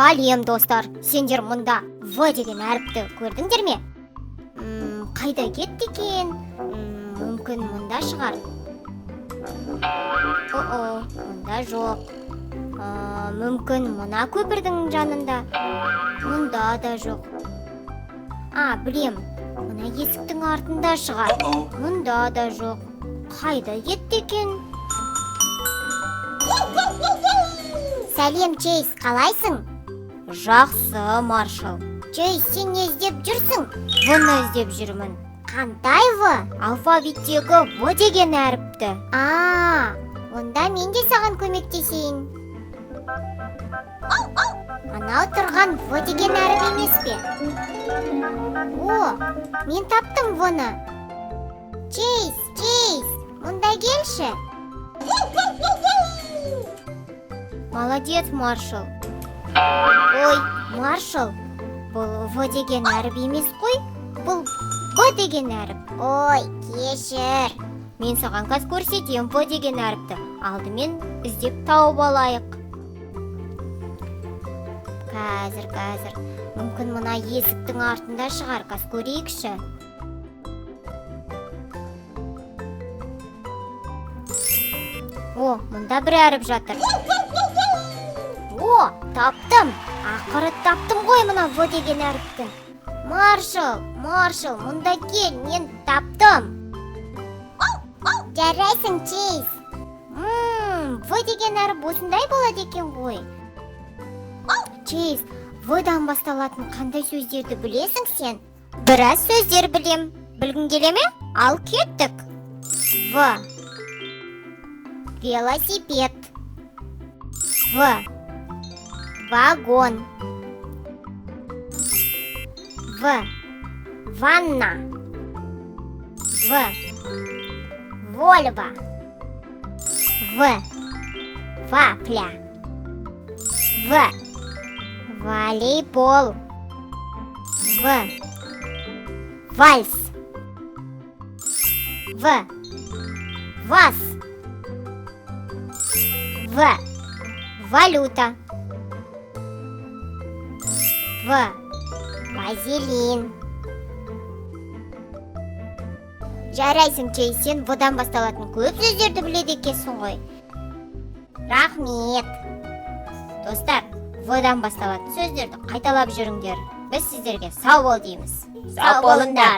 Сәлем, достар! Сендер мұнда В деген әріпті көрдіңдер ме? Қайда кетті екен? Мүмкін, мұнда шығар. О, мұнда жоқ. Мүмкін, мына көпірдің жанында. Мұнда да жоқ. А, білем, мына есіктің артында шығар. Мұнда да жоқ. Қайда кетті екен? Сәлем, Чейз, қалайсың? Жақсы, Маршал. Чейз, сен не іздеп жүрсің? В-ны іздеп жүрмін. Қандай В? Алфавиттегі В деген әріпті. А, онда мен де саған көмектесейін. Анау тұрған В деген әріп емес пе? О, мен таптым В-ны. Чейз, Чейз, мұнда келші. Молодец, Маршал. Ой, Маршал, бұл В деген әріп емес қой, бұл Б деген әріп. Ой, кешір. Мен саған қазір көрсетемін В деген әріпті. Алдымен іздеп тауып алайық. Қазір, қазір. Мүмкін, мына есіктің артында шығар, қазір көрейікші. О, мұнда бір әріп жатыр. О, таптым. Ақыры таптым ғой мына В деген әріпті. Маршал, Маршал, мұнда кел, мен таптым. Жарайсың, Чейз. В деген әріп осындай болады екен ғой. Чейз, В-дан басталатын қандай сөздерді білесің сен? Біраз сөздер білем. Білгің келе ме? Ал кеттік. В. Велосипед. В. Вагон. В. Ванна. В. Вольво. В. Вафля. В. Волейбол. В. Вальс. В. Вас. В. Валюта. В. Вазелин. Жарайсың, Чейз, сен В-дан басталатын көп сөздерді біледі екенсің ғой. Рахмет. Достар, В-дан басталатын сөздерді қайталап жүріңдер. Біз сіздерге сау бол дейміз. Сау болыңдар.